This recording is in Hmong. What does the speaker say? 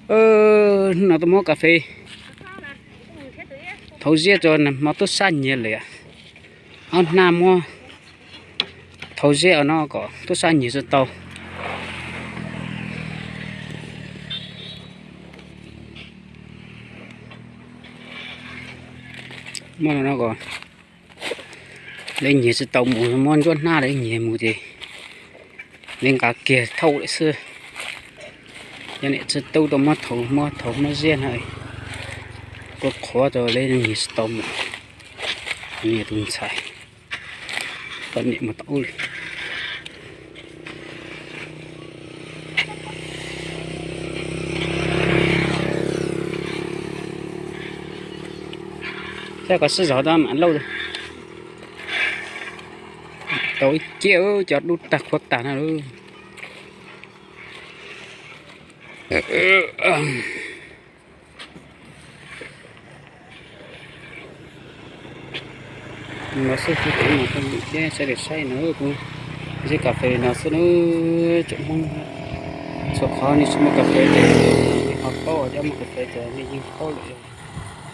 Hnub no tuaj muab kas fes thauv ziab rau hmo tub sab nyiag lawm. Ob hnab muab thauv ziab no kom tub sab nyiag tsis tau. Muab no kom lawv nyiag tsis tau mus, muab ntsuab hnab lawv nyiag mus ces lawv nqa kiag thauj lawm xwb. Yog niam txiv tub tau muab thauv, muab thauv muab ziab no, kuj qhuav rau lawv nyiag tsis tau mus. Niag tus ntxhais, poj niam mus tom ub li. Saib kom sib zog tau mam lauj. Tau ib ciaj cov dub tag qhuav tag no lauj. No xwb kuv cov no thiab sawv daws saib no kuv ziab kas fes no xwb na. Tsoom Hmoob txhua qhov nej tsis muaj kas fes ces nej ho paub, cov muaj kas fes ces nej yeej paub lawm.